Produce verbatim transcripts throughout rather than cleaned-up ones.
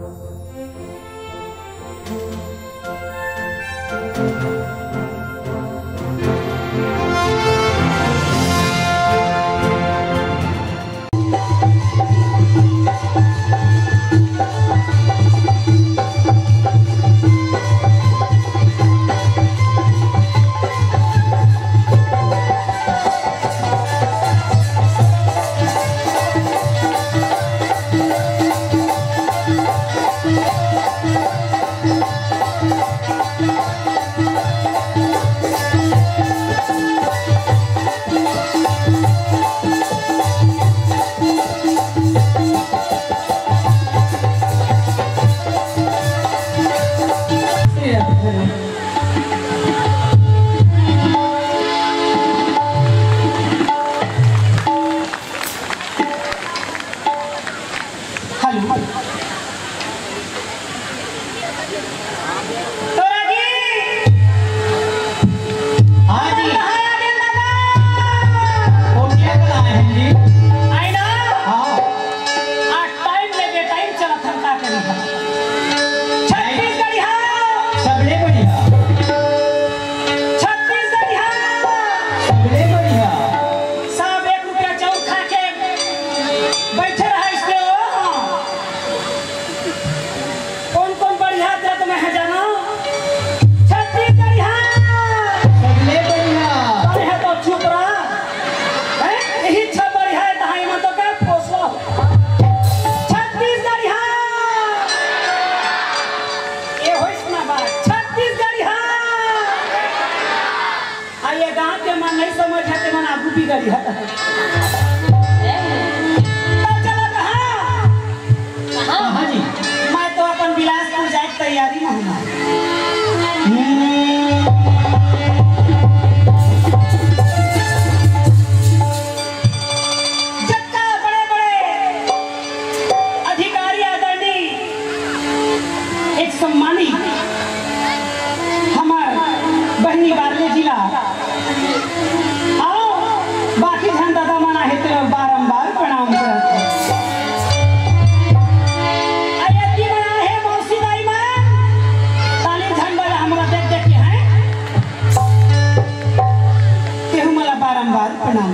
Hello. तोरा जी। हाँ जी। कहाँ आ गए दादा? कोठिया कला है हम जी। आई ना? हाँ। आज टाइम ले बेटाइम चलत हम का करी? छत्तीसगढ़िया। सबले बढ़िया। छत्तीसगढ़िया। सबले बढ़िया। सब एक रुपया चाउर खा के बैठे रहा इसलिए हो। कौन कौन बढ़िया जग में है जाना? छत्तीसगढ़िया। सबले बढ़िया। अरे है तो चुप रहा। हैं? यही छह बढ़िया है, तहाँ इमा तो का पोसो। छत्तीसगढ़िया। ये होइस ना बात। छत्तीसगढ़िया। आ ये गांव के मन नहीं समझ है, ते मन आगू बिगड़ी है। तो चलो कहाँ? कहाँ? कहाँ जी? मैं तो अपन बिलासपुर जाए के तैयारी में हूँ। जत्ता बड़े बड़े अधिकारी आदरणीय एक सम्मानित हमर बहिनी बारले जिला, आओ, बाकी झन दादा मन आहे तेला बारंबार प्रणाम करत हूँ। अरे अति मन आहे मौसी दाई मन, ताली झन बजा हमरा देख देख के हैं। तेहू मला बारंबार प्रणाम।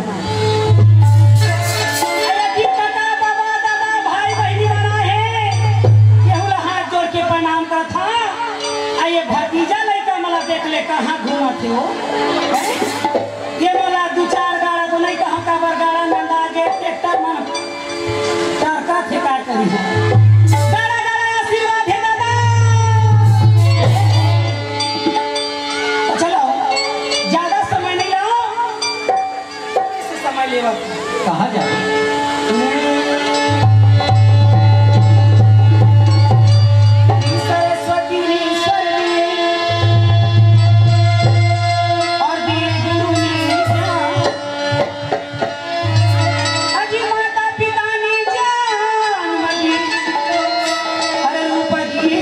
अरे जी, कका, बाबा, दादा, भाई, बहिनी मन आहे, केहू ला हाथ जोड़ के प्रणाम करत हा। आ ये भतीजा लइका मला देख ले, कहाँ घूमत हे वो? ये मला दू चार गाड़ा तो नहीं कहा, काबर गाड़ा नंदा गे, ट्रैक्टर मन टरका थे का करी। गाड़ा गाड़ा आशीर्वाद हे दादा। तो चलो, ज्यादा समय नहीं लाओ। समय लेवा। कहाँ जावे? सरस्वती ईश्वर और दीन गुरु ने ज्ञान। अजी माता पिता ने ज्ञान मती। हर रूप दिए,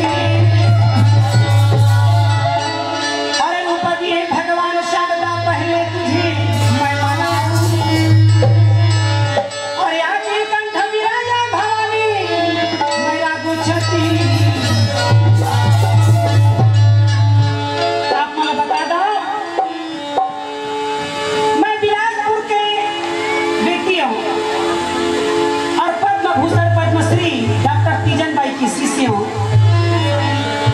हर रूप दिए भगवान शारदा, पहले तुझे मैं मनाऊं। और या नीलकंठ विराजा भवानी, मैं रागू छती। आप मला बता दो, मैं बिलासपुर के बेटी हूँ और पद्म भूषण पद्मश्री डॉक्टर तीजन बाई की शिष्य हूँ।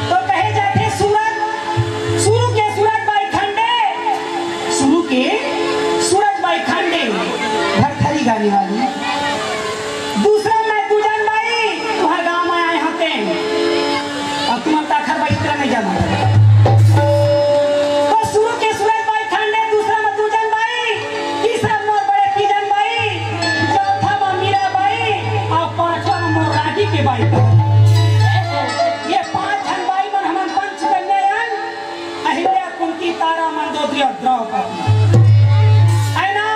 तो कहे जाथे सूरज, शुरू के सूरज बाई खंडे, शुरू के सूरज बाई खंडे, भरथरी गाने वाली। दूसरा मैं दूजन बाई, तुहर गाँव में आए हते। अब तुम अब ताखर बाई इतना नहीं जाना। तो शुरू के सूरज बाई खंडे, दूसरा में दूजन बाई, तीसरा मोर बड़े तीजन बाई, चौथा में मीरा बाई, और पांचवा में मोर रागी के बाई। ये पांच झन बाई मन हमन पंच कन्या यान, अहिल्या, कुंती, तारा, मंदोदरी और द्रौपदी। है ना?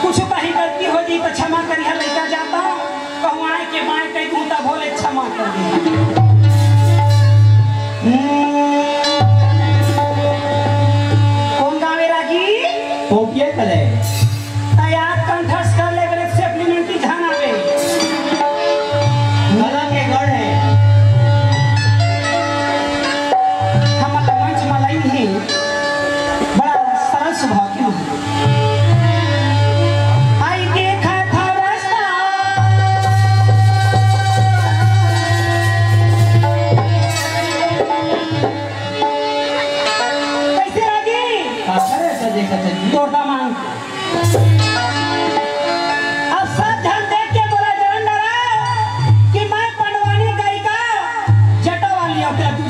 कुछ कहीं गलती हो जी तो क्षमा करिहा, लइका जाता हूँ। कहूँ आए के बाएं कहीं दूँ तब भोले क्षमा कर दे। हम्म। कौन गावे रागी? पोपिया कले। त याद कंठस्थ कर ले, मेरे supplementary ध्यान आवे। गला के गढ़ है।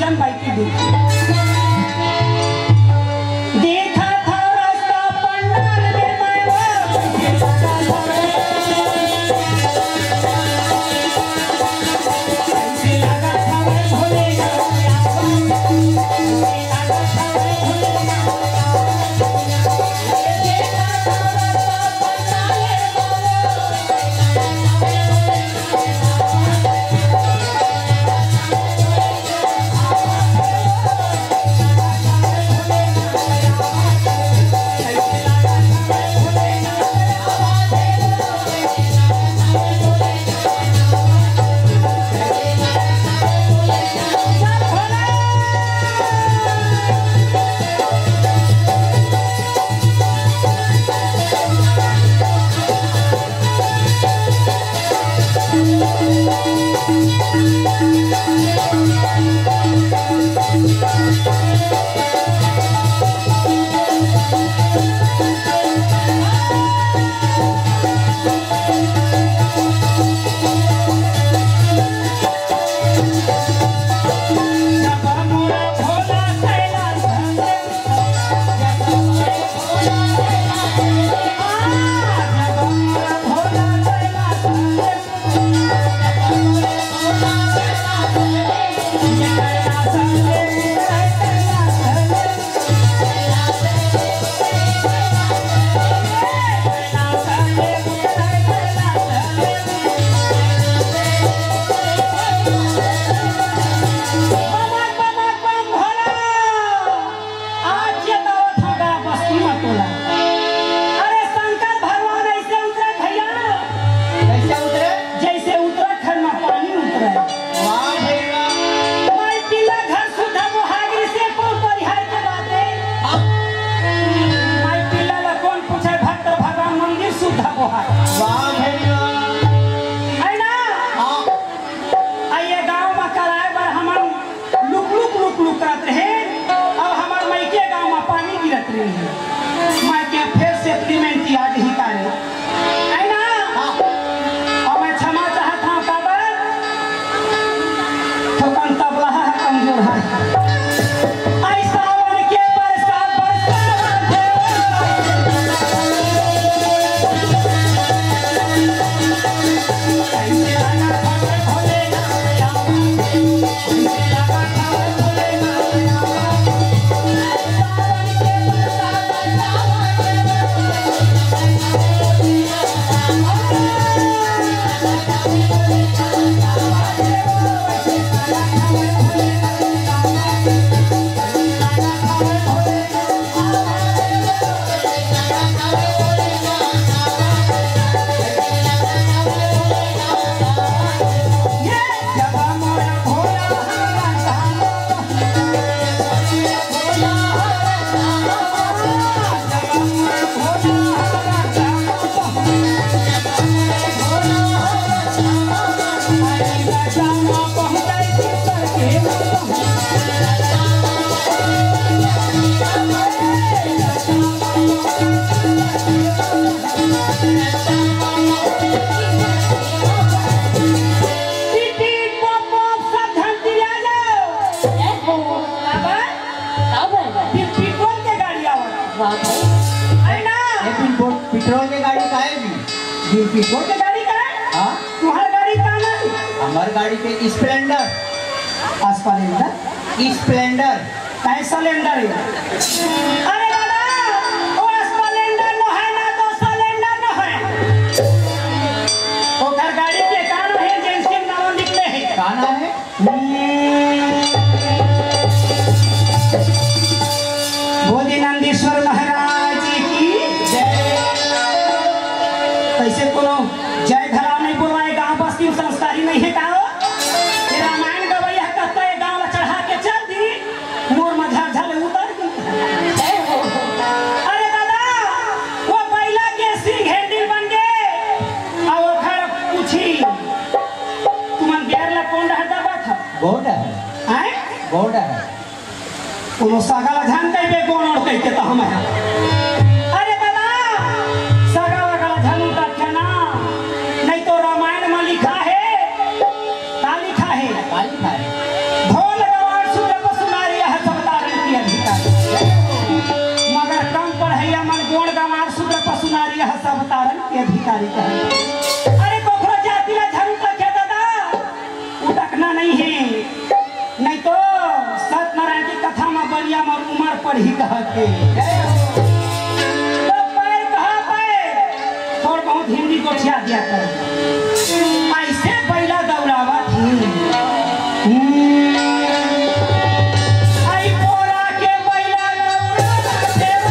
जन बाई के दिन। देखत हव रस्ता पंडाल में मैं वो। आज चेतावत हँव गा बस्ती म तोला। अरे शंकर भगवान अइसे उतरे भइया। कइसे उतरे? जइसे उत्तराखंड म पानी उतरे। वाह भइया। माई पिल्ला घर सुद्धा बोहा गिस हे, कोन परिहार के बात हे? हाँ। माई पिल्ला ला कोन पूछे, भक्त भगवान मंदिर सुद्धा बोहा। वाह भइया। हे ना? हाँ। अउ ये गाँव म कराए बर हमन लुक लुक लुक लुक करत रहे। अब हमर मइके गाँव म पानी गिरत रहे, मइके फेर सेटलमेंट किया जाही का रे, हे ना? हाँ। अब मैं क्षमा चाहत हँव, काबर थोकन तबला ह कमजोर हे। अइसा मन के बरसा बरसा टिप टिप पॉप पॉप, सब झन तिरिया जाओ। ए हो। काबर? काबर? बिन पेट्रोल के गाड़ी आवत। वाह भाई। हे ना? ए, बिन पो-, पेट्रोल के गाड़ी काहे जी? बिन पेट्रोल के गाड़ी काहे? हाँ? तुम्हार गाड़ी का नाम? हमर गाड़ी के Splendor। Splendor? Splendor। काहे सिलेंडर हे? अरे दादा, वो Splendor नोहे ना, तो सिलेंडर नोहे। ओकर गाड़ी के का नाम हे, एजेंसी म नाम निकले हे। का नाम हे? बोल दे नंदीश्वर महाराज की जय। कइसे कोनो जय घला नइ बोलवाए, गाँव बस्ती म संस्कारी नइ हे का हो? ये रामायण गवइया ह कतका ये गाँव ला चढ़ा के चल दी, मोर म झरझर उतर गे। अरे दादा, वो बइला के सिंग handle बन गे, अउ ओखर पूछी, तुमन गेर ला कोन डहर दबाथव? गोड़ डहर। आँय? गोड़ डहर। कोनो सगा ला झन कहिबे गोड़ ओड़ कहिके त हमन ह। अरे दादा, सगा वगा ला झन उतारथे ना, नइ तो रामायण म लिखा हे, का लिखा हे? का लिखा हे? ढोल गवार सुर पढ़ी कहा के। तो पैर कहा पैर, थोड़ बहुत हिंदी गोठिया दिया कर। ऐसे बैला दौड़ावत ही। हम्म। आई बोरा के बैला दौड़ावत हे।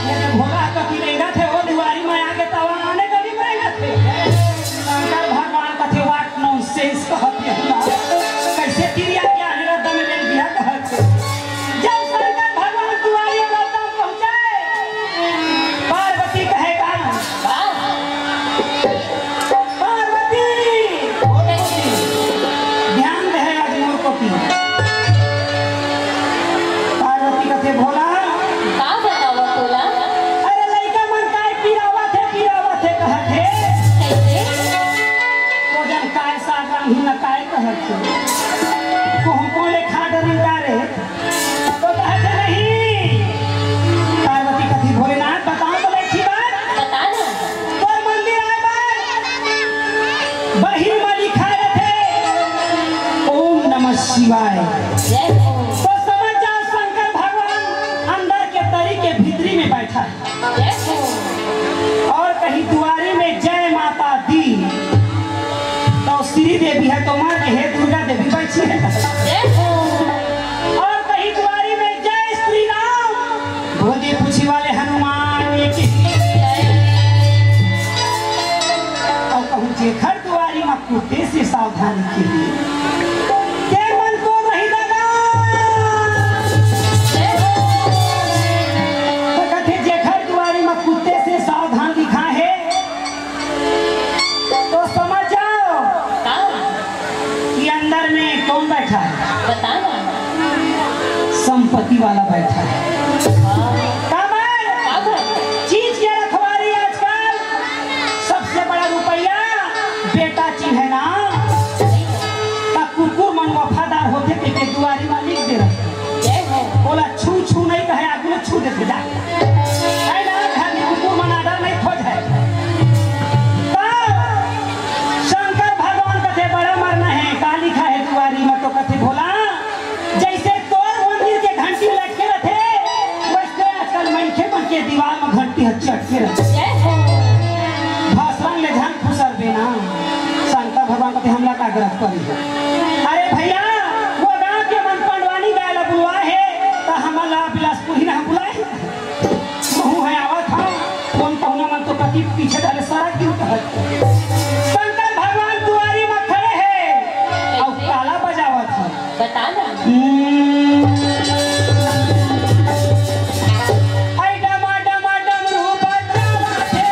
ये भोला कथी रेंगत हे, वो दुआरी में आके तवा आने गली में रेंगत हे। शंकर भगवान कथे, "What nonsense कहत हे ना? कैसे तिरिया के आने रद्दा में रेंग दिया कहत हे?" जब शंकर भगवान दुआरी रद्दा में पहुंचे, पार्वती कहे का? पार्वती! ध्यान दे आज मोर कोती। पार्वती कथे, "भोला।" का बतावा तोला? अरे लइका मन काय पिरावत हे, पिरावत हे कहत हे। कैसे? वो जन काय साग रांधी न काय कहत हे। कोहूं कोले खा डरन का रे? तो कहत हे नहीं। पार्वती कथी, "भोलेनाथ बताओ तो एक ही बात। बता ना। तोर मंदिर आए बार बहिर में लिखा रहथे, 'ओम नमः शिवाय।' जय हो। तो समझ जाओ शंकर भगवान अंदर के तरी के भीतरी में बैठा है।" जय हो। और कहीं दुआरी में जय माता दी, तो श्री देवी है, तो माँ के हे दुर्गा देवी बैठी है। जय हो। और कहीं दुआरी में जय श्री राम, भोजी पूछी वाले हनुमान की। जय। और कहूँ जेखर दुआरी में कुत्ते से सावधानी के लिए। के मन को रही दादा। तो कहते जेखर दुआरी में कुत्ते से सावधान लिखा है, तो समझ जाओ का? कि अंदर में कौन बैठा है? बता ना। संपत्ति वाला बैठा है। हाँ। का भाई? का भाई? चीज के रखवारी आजकल सबसे बड़ा रुपया बेटा चिन्ह है ना। का कुकुर मन वफादार होथे तेके दुआरी मा लिख दे रहे। जय हो। ओला छू छू नहीं कहे, आगू ले छू देथे जा। है ना, घर में कुकुर मन आदर नहीं खोज है। तब शंकर भगवान कथे बड़ा मरना है, का लिखा है दुआरी मा, तो कथे भोला, जैसे तोर मंदिर के घंटी लटके रथे, वैसे आजकल मनखे मन के दीवार मा घंटी ह चटके रथे। जय हो। भाषण ले झन खुसर देना। शंकर भगवान कथे हमला का ग्रह परी है। अरे भैया, वो गांव के मन पंडवानी गाय ला बुलवा है, तो हमला बिलासपुर ही ना बुलाए। महू है आवत हा, कौन पहुना मन तो कति पीछे धरे सरक दियो कहत। शंकर भगवान दुआरी मा खड़े है, अउ ताला बजावत है। बता ना। हम्म। आई डमा डमा डमरू बजावा थे।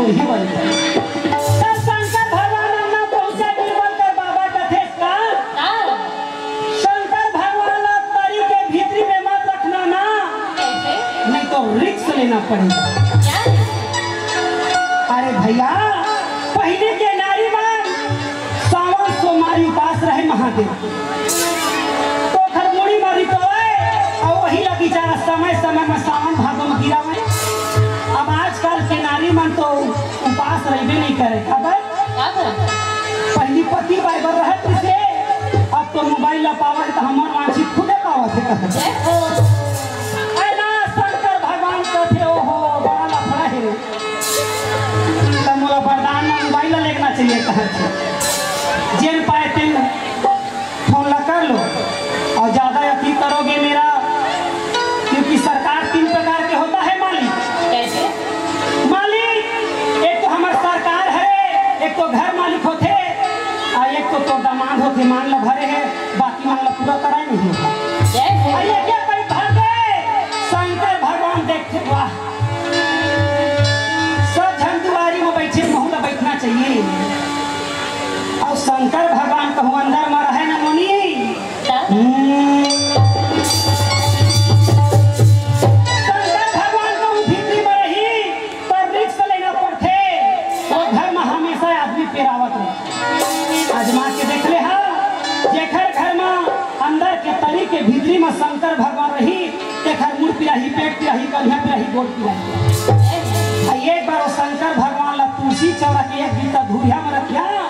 नहीं बनता। तब शंकर भगवान अंगना पहुंचा, बीरबल कर बाबा कथे का? का? शंकर भगवान ला तरी के भीतरी में मत रखना ना, कैसे? नहीं तो रिस्क लेना पड़ेगा। क्या? अरे भैया, पहले के नारी मन सावन सोमवारी उपास रहे महादेव, तो ओखर मुड़ी म रितोय, अउ वही ला बेचारा समय समय में सावन भादो में गिरावे। अब आजकल के नारी मन तो उपास रहिबे नहीं करे। अब का बोल? पहली पति बाय बर रहत से, अब तो मोबाइल ला पावे त हमर वांछित खुदे पावत हे। जय हो। अरे ना, शंकर भगवान कथे, "ओहो, बड़ा लफड़ा हे रे।" त मोला वरदान में मोबाइल ला लेना चाहिए कहत हे। जेन पाए तेन फोन ला कर लो, और ज्यादा अति करोगे मेरा, क्योंकि सरकार तीन प्रकार के होता है मालिक। कैसे? मालिक, एक तो हमर सरकार है, एक तो घर मालिक होथे, और एक तो तोर दामाद होथे, मांग ला भरे है, बाकी मांग ला पूरा कराए नहीं होता। जय हो। और ये क्या कोई भर दे? शंकर भगवान देखथे, वाह, सब झन दुआरी में बैठे, महू ला बैठना चाहिए। और शंकर भगवान कहूँ अंदर में रहे ना मुनि। हम्म। शंकर भगवान कहूँ भीतरी में रही, पर रिस्क लेना पड़थे। वो घर में हमेशा आदमी पेरावत रहे। आजमा के देख ले हा, जेखर घर में अंदर के तरी के भीतरी में शंकर भगवान रही, तेखर मुड़ पिराही, पेट पिराही, कनिहा पिराही, गोड़ पिराही। आ एक बार वो शंकर भगवान ला तुलसी चौरा के एक बीता धुरिया में रखिया,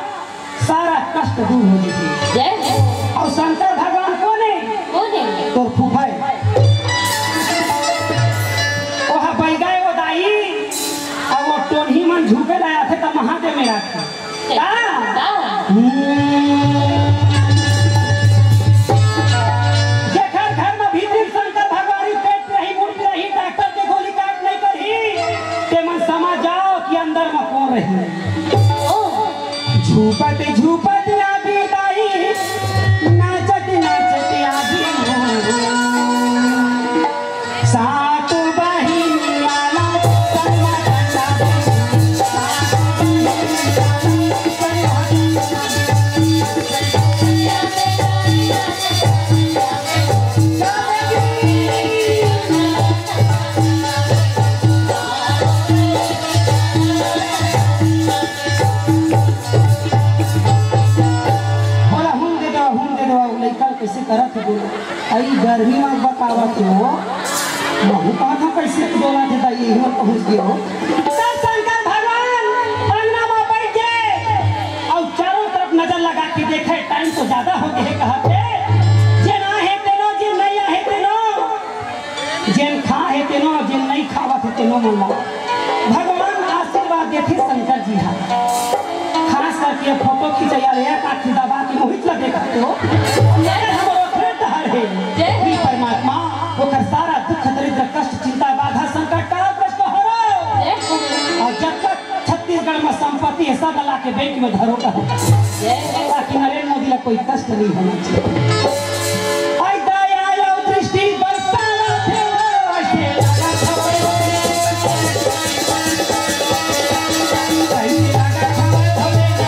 सारा कष्ट दूर हो जही। जय हो। और शंकर भगवान कोन हे? कोन हे? तोर फूफा हे। ओहा बैगा हे वो दाई, अब वो टोनही मन झुके ला आथे त महादेव में आथे। का? का? हम्म। जेखर घर में भीतरी शंकर भगवान ही पेट रही, मुड़ रही, डॉक्टर के गोली काट नहीं करही, ते मन समझ जाओ कि अंदर में कोन रही। ओ। झूपत झूपत आबी दाई, नाचत नाचत आबी ना। सात बहिनी वाला सन्ना सन्ना। बोला, "हूँ दे दो, हूँ दे दो, लइका ल कइसे करत हे बोलो।" अई गर्मी में बतावत हो, महू कहत हूँ, "कइसे डोला थे दाई, यही में पहुँच गए हो।" तब शंकर भगवान अंगना में बैठ गए और चारों तरफ नजर लगा के देखे, टाइम तो ज्यादा हो गए, कहत हे, "जेन आहे तेनो, जेन नहीं आहे तेनो।" जेन खा हे तेनो, जेन नइ खावत हे तेनो मन ला भगवान आशीर्वाद देथे शंकर जी हा। खास करके फोटो खिंचैया रे, एक आँखी दबा के मोहित ला देखत हो। अरे हमर ओखरे डहर हे। जय हे परमात्मा, ओकर सारा दुख दरिद्र कष्ट चिंता बाधा संकट काल कष्ट हरो। जय हो। और जब तक छत्तीसगढ़ में संपत्ति हे, सब ला के बैंक में धरो कहो। जय हो। ताकि नरेंद्र मोदी ला कोई कष्ट नहीं होना चाहिए। आई दया अउ दृष्टि बरसावत हे, ऐसे लागत हवे। ऐसे लागत हवे भोलेनाथ।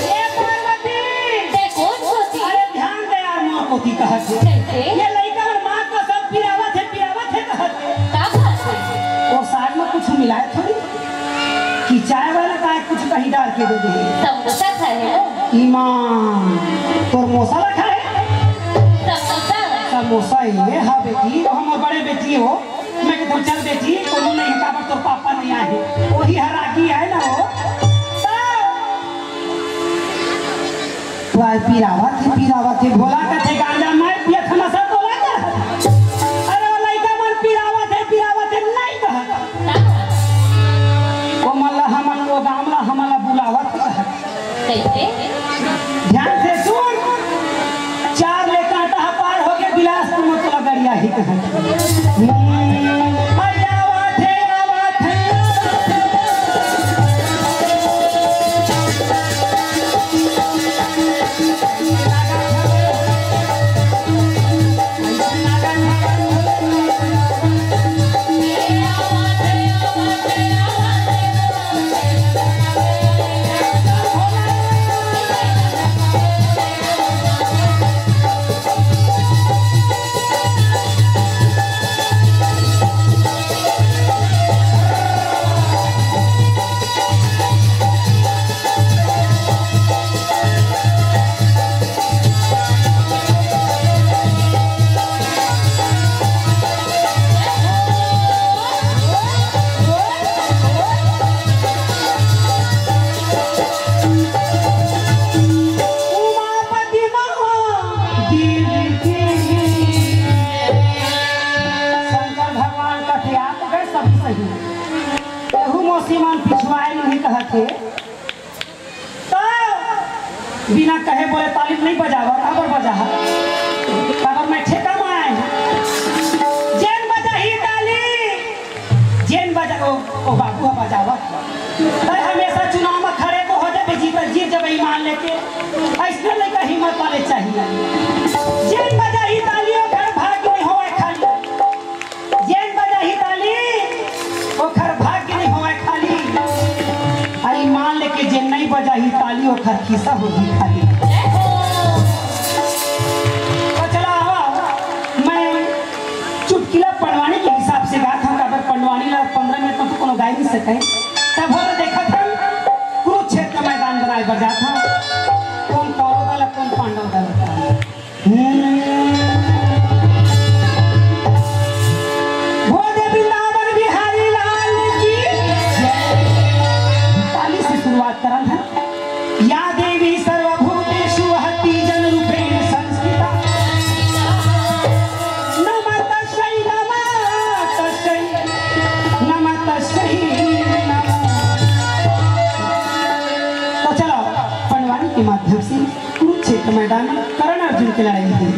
ए पार्वती! ते कोन कोती? अरे ध्यान दे यार, मोर कोती कहत हे। कइसे? ये लइका मन माँ कसम पिरावत हे, पिरावत हे कहत हे। का बात हे? वो साग में कुछ मिलाए थोड़ी कि चाय वाला का कुछ कहीं डाल के दे दे। समोसा खाए हे वो? ईमान, तोर मोसा ला खाए? समोसा। समोसा हे, हाँ बेटी, वो हमर बड़े बेटी हो। मैं कहता हूँ, "चल बेटी, कोनो नहीं हे, काबर तोर पापा नहीं आए हे।" वही हरागी है ना वो। तो अरे पिरावत हे, पिरावत हे, भोला कथे गांजा मैं पियत हन, सब बोला का? अरे वो लइका मन पिरावत हे, पिरावत हे, नहीं कहत। वो मन ला हमन, वो गांव ला हमन ला बुलावत हे। कइसे? ध्यान से सुन, चार ले कांटा ह पार होगे, बिलासपुर में तोला गड़िया ही कहत। हम्म, अरे आवत हे, आवत हे, आवत हे। उमापति महादेव के। शंकर भगवान कथे आप गए सब सही। एहू मौसी मन पिछुआए नहीं कहत हे। त बिना कहे बोले ताली नहीं बजावा, काबर बजाहा? काबर मैं ठेका में आए हूँ। जेन बजाही ताली, जेन बजा, ओ, ओ बाबू ह बजावत। तै हमेशा चुनाव में खड़े को हो जाबे, जीत, जीत जब ईमान लेके। ऐसने लइका हिम्मत वाले चाहिए। जेन बजाही ताली, ओकर भाग्य नहीं होवे खाली। जेन बजाही ताली, ओखर भाग्य नहीं होवे खाली। अरे मान ले के जेन नहीं बजाही ताली, ओखर खिस्सा होही खाली। तो चला आवा, मैं चुटकिला पंडवानी के हिसाब से गात हूँ, काबर पंडवानी ला पंद्रह मिनट में तो कोनो गाय नहीं सके। तब हो देखत हन, कुरुक्षेत्र का मैदान बनाए बर जात हन, कौन कौरव दल, कौन पांडव दल। बोल दे वृंदावन बिहारी लाल की जय। ताली से शुरुआत करन है। या देवी सर्वभूतेषु वहती जन रूपेण संस्थिता। नमस्तस्यै, नमस्तस्यै, नमस्तस्यै नमः। तो चलो, पंडवानी के माध्यम से कुरुक्षेत्र मैदान में कर्ण अर्जुन की लड़ाई हुई।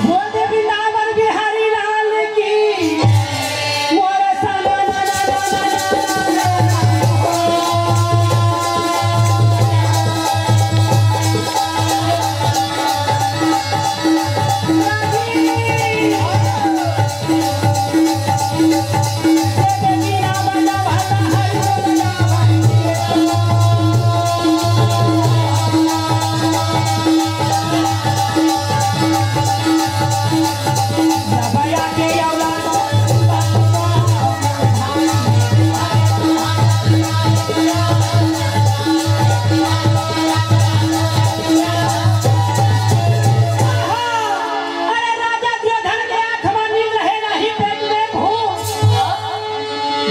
बोल दे वृंदावन बिहारी लाल की। मोर साला ना ना ना ना ना ना ना ना। अरे राजा दुर्योधन के आंख में नींद रहे, नाही पेट में भूख।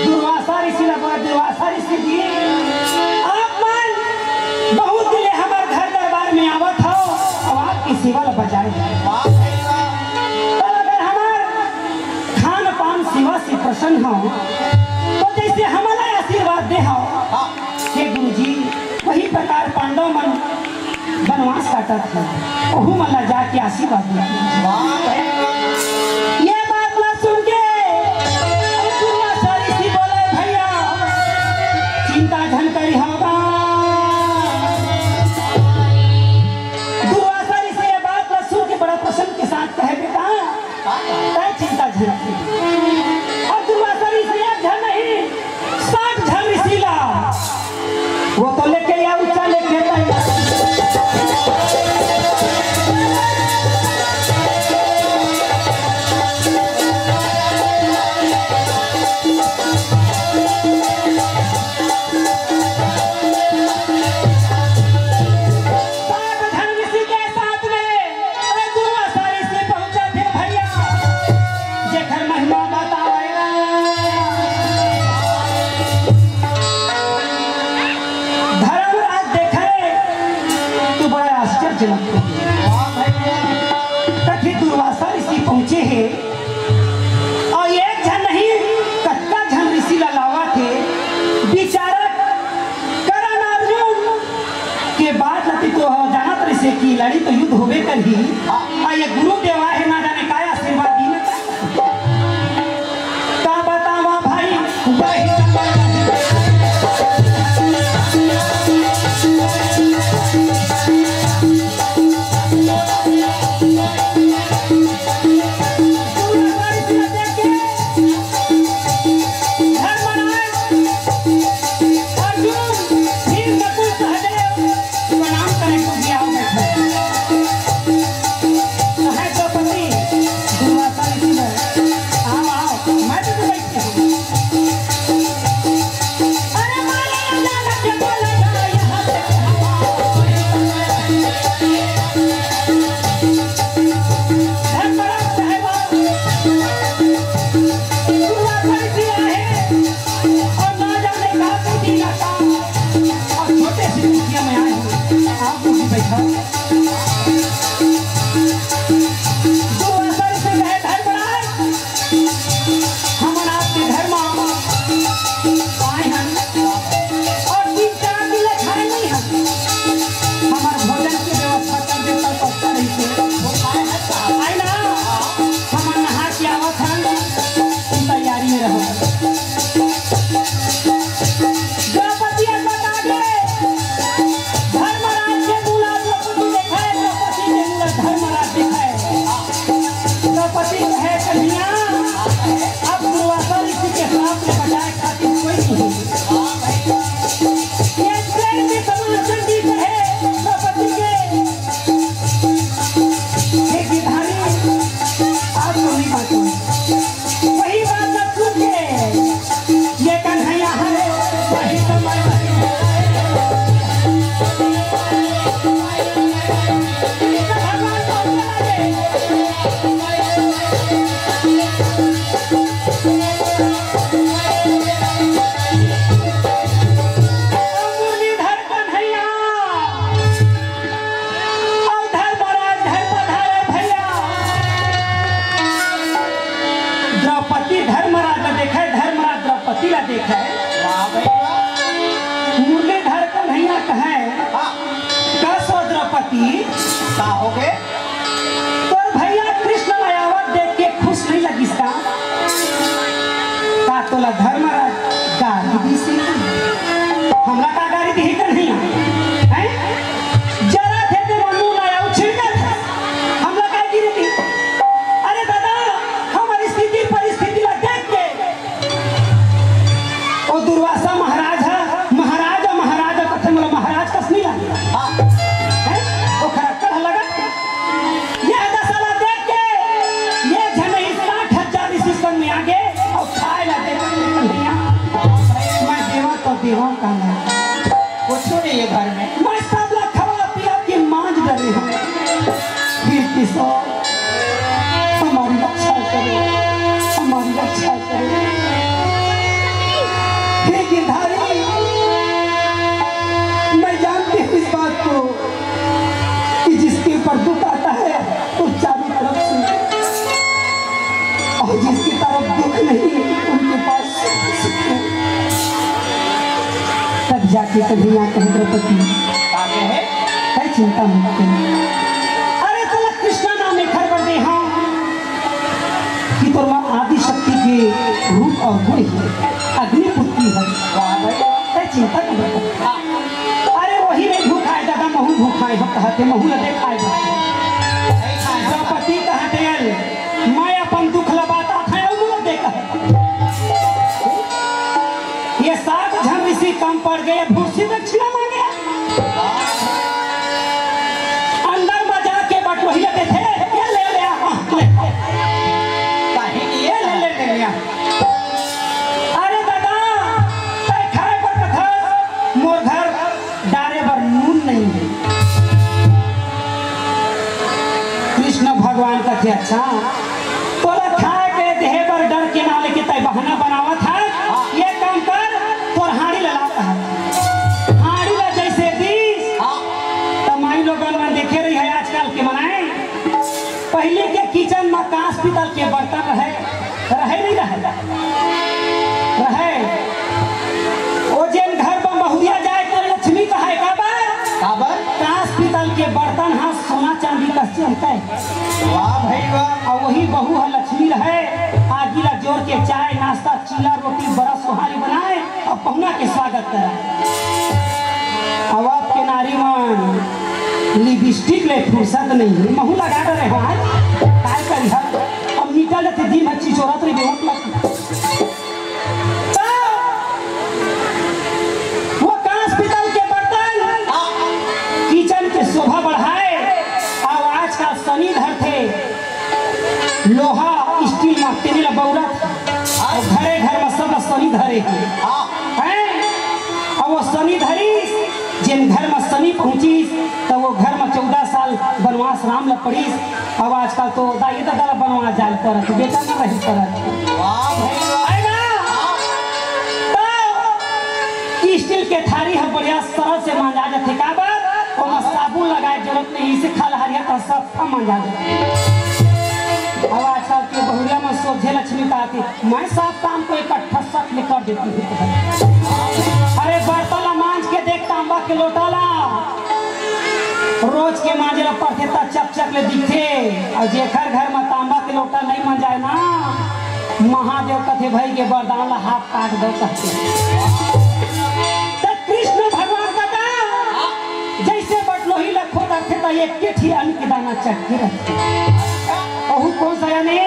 दुर्वासा ऋषि ला बोला, दुर्वासा ऋषि जी, आप मन बहुत दिन ले हमर घर दरबार में आवत हो, अब आपकी सेवा ला बजाए। तो अगर हमार खान पान सेवा से प्रसन्न हो, तो जैसे हमला आशीर्वाद दे हो, हे गुरुजी, वही प्रकार पांडव मन बनवास काटत हे, ओहू मन ला जाके आशीर्वाद दे। वाह भाई। ये बात ला सुन के दुर्वासा ऋषि बोले, भैया, चिंता झन करिहा। दुर्वासा ऋषि ये बात ला सुन के बड़ा प्रसन्न के साथ कहे, बेटा, तैं चिंता झन कर। अब दुर्वासा ऋषि एक झन नहीं, साठ झन ऋषि ला। वो तो लेके या ऊंचा लेके तैं। धर्मराज देखे तो बड़ा आश्चर्य लगथे। तब फिर दुर्वासा ऋषि पहुंचे हे अउ एक झन नहीं, कतका झन ऋषि ला लावत हे। बिचारा करण अर्जुन के बात ला तो जानत रहिसे कि लड़ही तो युद्ध होबे करही। अउ ये गुरुदेव आहे, ना जाने काय आशीर्वाद दीन। का बतावा भाई, वही धर्मराज अर्जुन, भीम, नकुल, सहदेव प्रणाम करे, कुछ आओ बैठो। कहे द्रौपदी, दुर्वासा ऋषि ने, आओ, आओ, मैं तो बैठती हूँ। अरे मारे राजा लगे बोले ना, यहाँ से हवा। धर्मराज साहब, दुर्वासा ऋषि आए। अउ ना जाने का कुछ इलाका अउ छोटे से कुटिया में आए हो। आप लोग भी बैठा हो। दुर्वासा ऋषि कहे, धर्मराज, हमन आपके घर में आए हन अउ तीन चार दिन ले खाए नहीं हन। हमर भोजन के व्यवस्था कर देता तो अच्छा रहिते। वो खाए है साहब। आए ना, हमन नहा के आवत हन, तुम तैयारी में रहो। द्रौपदी अब बता दे, धर्मराज के मुला द्रौपदी देखाए, द्रौपदी के मुला धर्मराज देखाए। द्रौपदी कहे, "कन्हैया, अब दुर्वासा ऋषि के श्राप से बचाए खातिर कोई नहीं।" ये प्रेम के समान संगीत है द्रौपदी के। हे गिरधारी, आप तो नहीं बांचो। वही बात न सुन के ये कन्हैया है, वही समय वही। भगवान को बुला ले। मुरलीधर कन्हैया। अउ धर्मराज घर पधारे भैया। द्रौपदी धर्मराज ला देखे, धर्मराज द्रौपदी ला देखे। वाह भैया। मुरलीधर कन्हैया कहे, हाँ। का सो द्रौपदी? का हो गए? तोर भैया कृष्ण ला आवत देख के खुश नहीं लगिस का? का तोला धर्मराज गारी दिस? हमला का गारी दिही कन्हैया? हैं? जरा थे तेरा मुंह ना आऊ छिड़का था। हमला का गिरी थी? अरे दादा, हमर स्थिति परिस्थिति ला देख के ओ दुर्वासा महाराज ह, महाराज ह, महाराज ह, कथे मोला महाराज कस नइ लागे। हाँ। हैं? ओखर अक्कड़ ह लगत हे। ये दशा ला देख के, ये झन ही साठ हजार ऋषि संग में आगे अउ खाए ला दे, मैं देवा तो देवा का ना। कुछ नहीं है घर में। मैं सब ला खवा पिया के मांज डरे हूँ। फिर किशोर, हमारी रक्षा करो, हमारी रक्षा करो। हे गिरधारी, मैं जानती हूँ इस बात को कि जिसके ऊपर दुख आता है, वो चारों तरफ से, और जिसकी तरफ दुख नहीं, उनके पास सुख, सुख है। तब जाके कन्हैया कहे, द्रौपदी, का कहे? तैं चिंता मत कर। अरे तोला कृष्णा नाम एखर बर दे हंव कि तोर माँ आदि शक्ति के रूप अउ गुण हे, अग्निपुत्री हे। वाह भाई। तैं चिंता मत कर। हाँ। अरे वही नहीं भूखाए दादा, महूँ भूखाए हंव कहत हे, महूँ ला दे खाए बर। नहीं खाए हंव। द्रौपदी कहत हे, मैं अपन दुख ला बताथंव अउ मोला दे कहे। ये सात झन ऋषि कम पड़ गे, भूसी दक्षिणा मांगे। अंदर में जाके बटोही ला देथे, ये ले ले, आ, ले। काहे कि ये ले ले, ले ले। अरे दादा, तैं खाए बर कथस, मोर घर डारे बर नून नहीं हे। कृष्ण भगवान कथे, अच्छा, तोला खाए के देहे बर डर रहे। ओ जेन घर म बहुरिया जाय त लक्ष्मी कहाय, काबर? काबर? कांस पीतल के बर्तन ह सोना चांदी कस चमकय। वाह भाई वाह। अउ वही बहू ह लक्ष्मी रहे, आगी ला जोर के चाय, नाश्ता, चीला, रोटी, बरा, सोहारी बनाय अउ पहुना के स्वागत करय। अउ अब के नारी मन लिपस्टिक ले फुरसत नइ हे, महू लगा डरे हंव आज, काय करिहा? अब निकल जाथे दिन भर चिचोरत रहिबे, मतलब। त वो कांस पीतल के बर्तन किचन के शोभा बढ़ाय, अउ आजकल सनी धरथे लोहा स्टील म, तेने ल बउरत, अउ घरे घर म सब ल सनी धरे हे। हैं? अउ वो सनी धरिस, जेन घर म सनी पहुंचिस, त वो घर म चौदह साल बनवास राम ल पड़िस। अब आजकल तो दाई ददा ला बनवास जाय ल परत, बेटा न रहे ल परत। वाह भाई वाह। है ना? तो स्टील के थारी ह बढ़िया सरल से मांजा जाथे, काबर? ओमा साबुन लगाय जरूरत नहीं, इसे खलहरिया त सब मांजा जाथे। अब आजकल के बहुरिया मन सोझे लक्ष्मी कहाथे, मैं सब काम को इकट्ठा सट ले कर देती हूँ। अरे बर्तन ला मांज के देख, तांबा के लोटा ला रोज के मांजे ला परथे त चकचक ले दिखथे, अउ जेखर घर म तांबा के लोटा नइ मंजाय ना, महादेव कथे, "भई के बरदान ला हाथ काट दो," कथे। त कृष्ण भगवान कथे, जइसे बटलोही ला खोदथे त एक के ठी अन्न के दाना चटके रहिथे। अहू कोन सा यानी?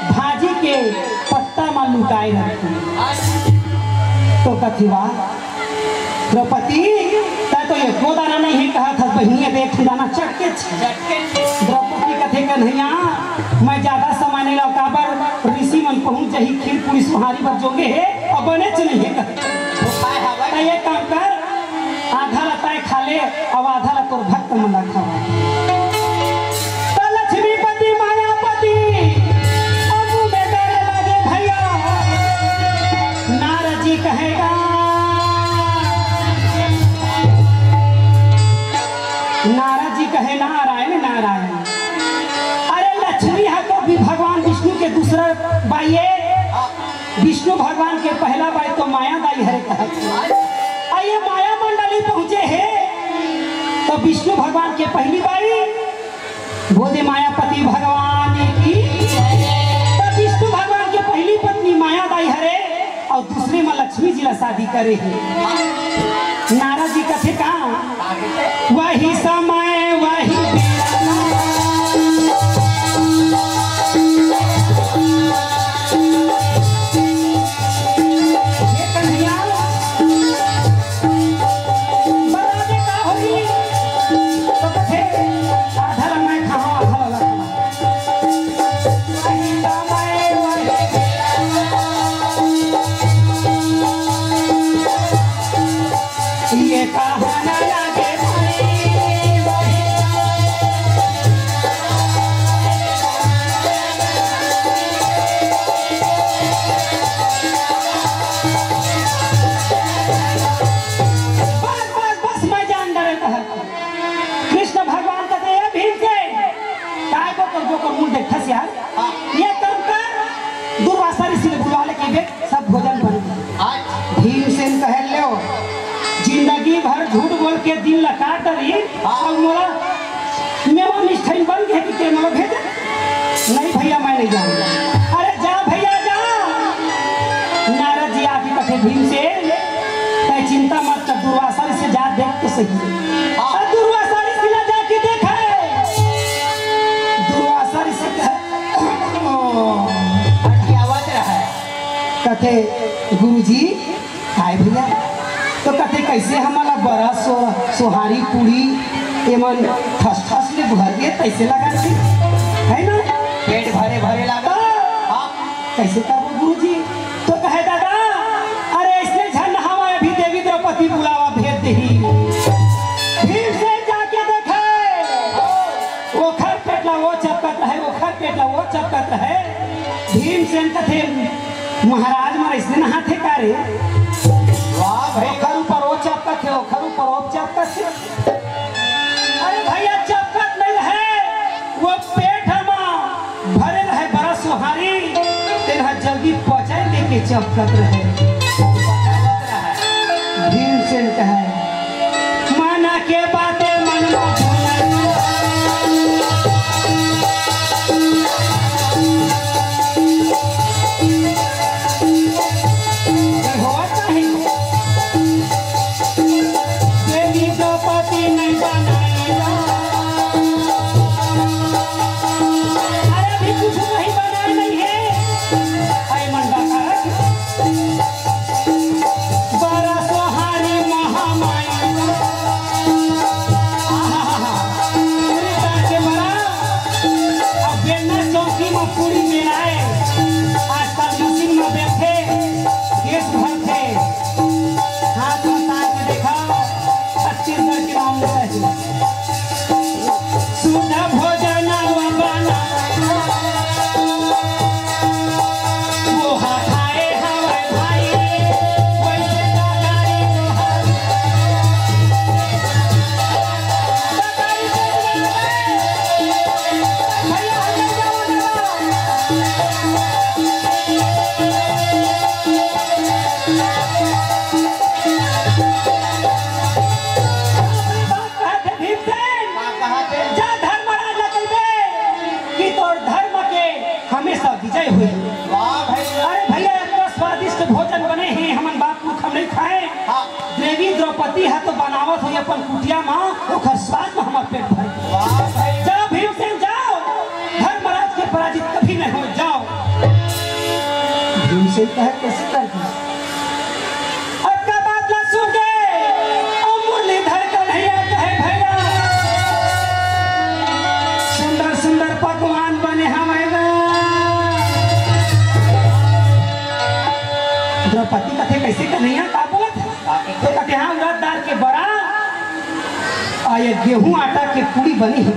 भाजी के पत्ता म लुकाय रहिथे। तो कथे, वाह, द्रौपदी, तैं तो एको दाना नइ हे कहत हस, बहिनी, अबे एक ठन दाना चटके छ। द्रौपदी कथे, "कन्हैया, मैं जादा समय नइ लव, काबर ऋषि मन पहुंच जाही, खीर पूरी सोहारी बर जोगे हे, अउ बनेच नइ हे," कथे। तैं एक काम कर, आधा ला तैं खा ले, अउ आधा ला तोर भक्त मन ला खवा। त लक्ष्मीपति मायापति, अब मुंह में डरे लगे भैया। नारद जी कहे नारद जी कहे, "नारायण, नारायण।" अरे लक्ष्मी ह तो भी भगवान विष्णु के दूसरा बाई ए। विष्णु भगवान के पहला बाई तो माया दाई हरे कहत हे। अउ ये माया मंडली पहुंचे हे, त विष्णु भगवान के पहली बाई बोले मायापति भगवान की। त विष्णु भगवान के पहली पत्नी माया दाई हरे अउ दूसरे म लक्ष्मी जी ला शादी करे हे। नारद जी कथे का, वही समय वही बेरा। हे कन्हैया, बता दे का होही? तो कथे, "आधा ल मैं खाहूं, आधा ल ओला खाहूं।" वही समय वही बेरा। ये कहा न लागे भाई, बस, बस, बस, मैं जान डरे कहत। कृष्ण भगवान कथे, "ए भीमसेन, काय को कर, जो कर मुंह देखथस यार?" हाँ। ये काम कर, दुर्वासा ऋषि ले बुलवा ले के बेट, सब भोजन बन गए। आज भीमसेन कहे, "लो, जिंदगी भर झूठ बोल के दिन ला काट रही, हाँ। अउ मोला मेवा मिष्ठाइन बन गए कि ते मोला भेजे?" "नहीं भैया, मैं नहीं जाऊंगा।" "अरे जा भैया, जा।" नारद जी आके कथे, "भीमसेन, तैं चिंता मत कर, दुर्वासा ऋषि से जा देख तो सही।" हाँ। अउ दुर्वासा ऋषि ला जाके देखे, दुर्वासा ऋषि कहे, अटकी आवाज रहा है। कथे, "गुरुजी, काय भैया?" तो कथे, "कैसे हमला बरा सो-, सोहारी पूरी एमन ठस ठस ले भर दे, कैसे लगा थे, है ना?" पेट भरे भरे लगा। हाँ। हाँ। "कैसे करबो गुरुजी?" तो कहे, "दादा, अरे ऐसने झन हवा, अभी देवी द्रौपदी बुलावा भेज देही।" भीमसेन जाके देखे, ओखर पेट ला ओ चपकत रहे, ओखर पेट ला ओ चपकत रहे। भीमसेन कथे, "महाराज मन अइसने नहाथे का रे?" वाह भाई। ओखर ऊपर ओ चपकत हे, ओखर ऊपर ओ चपकत हे। अरे भैया, चपकत नइ रहे, ओ पेट म भरे रहे बरा सोहारी, तेन ह जल्दी चपकत रहे। भीमसेन कहे, "मन के बाते मन में भूलल।" ये होत नहीं। देवी द्रौपदी नहीं बनाए। अरे, अभी कुछ नहीं बनाए नहीं है। अरे, मंडा का बड़ा सोहारी महामाई। आहाहा। पूरी तरह से बड़ा। अब बेलना चौकी में पूरी बेलाए। आजकल मशीन में बैठे, गैस भरते। हाथ में तार के देखा, छत्तीसगढ़ के नाम लेता है। शुद्ध भोजन बनावे, वो खाए हवे भाई, वैसे तरकारी वो हवे। भैया, हम नहीं जावा देवा। कहत हे भीमसेन, का कहत हे? जा धर्मराज ला कहिबे कि तोर धर्म के हमेशा विजय होही। वाह भैया। अरे भैया, इतना स्वादिष्ट भोजन बने हे, हमन बाप पुरखा नहीं खाए। हाँ। देवी द्रौपदी ह तो बनावत होही अपन कुटिया मा, ओखर स्वाद में हमर पेट भरे। वाह भैया। जा भीमसेन जाओ, धर्मराज के पराजित कभी नहीं हो, जाओ। भीमसेन कहे, "कैसे कर दी?" अतका बात ला सुन के अउ मुरलीधर कन्हैया कहे, "भैया, सुंदर सुंदर पकवान बने हवय गा।" द्रौपदी कथे, "कैसे कन्हैया, का बोलत हे?" तो कथे, "हाँ, उड़द दार के बड़ा अउ ये गेहूं आटा के पूड़ी बनी हे।"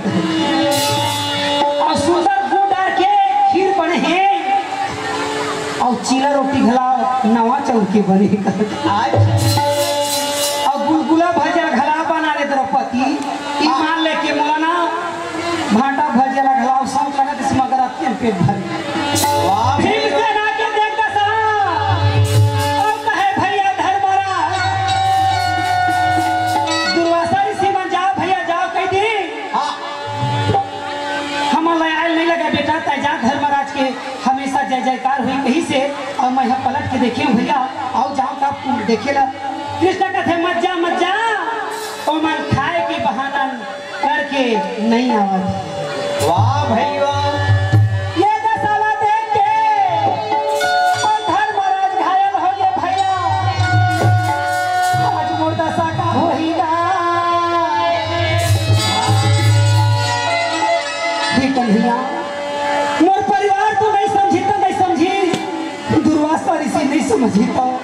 अउ सुंदर गुड़ डार के खीर बने हे। अउ चीला रोटी घला नवा चाउर के बने हे। आज अउ गुलगुला भजिया घला बना रे द्रौपदी। ईमान लेके मोला ना भांटा भजिया ला घला अउ शौक लगत हे, मगर अतियन पेट भरे। वाह। भीमसेन आके देख दसा। अउ कहे, "भैया धर्मराज, दुर्वासा ऋषि मन जाओ भैया, जाओ," कहि दी। हाँ। "हमन ला आयल नहीं लगा बेटा, तै जा धर्मराज के हमेशा जय जयकार होही," कहिसे। अउ मैं ह पलट के देखे हूँ भैया, अउ जाओ का देखे ला। कृष्ण कथे, "मत जा, मत जा, ओमन खाए के बहाना करके नहीं आवत।" वाह भाई वाह। ये दशा ला देख के अउ धर्मराज घायल हो गए भैया। आज मोर दशा का होही गा। हे कन्हैया, मोर परिवार तो नहीं समझी, तो नहीं समझी, दुर्वासा ऋषि नहीं समझी, तो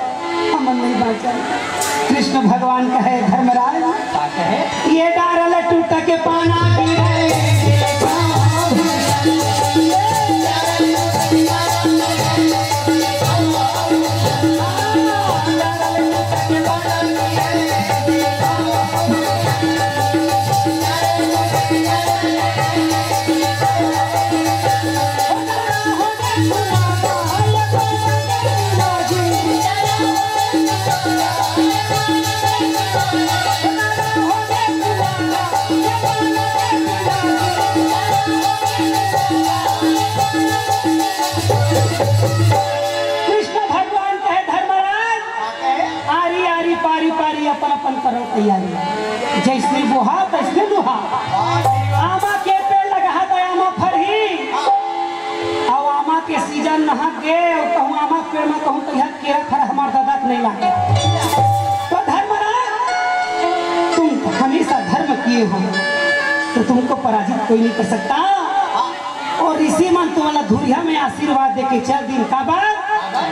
हमन नहीं बाँचन। कृष्ण भगवान कहे, धर्मराज, का कहे? ये डार ल टूट के पाना गिरे। कृष्ण भगवान कहे, धर्मराज, आरी आरी पारी पारी अपन अपन करो तैयारी, जैसने बोहा तैसने लुहा। आमा के पेड़ लगा त आमा फरही, अउ आमा के सीजन नहा गे, अउ कहूँ आमा के पेड़ में कहूँ कहिया केरा फर हमार दादा के नहीं लागे। तो धर्मराज, तुम हमेशा धर्म किए हो, तो तुमको पराजित कोई नहीं कर सकता। अउ ऋषि मन तुम्हारा धुरिया में आशीर्वाद देके चल दिन, काबर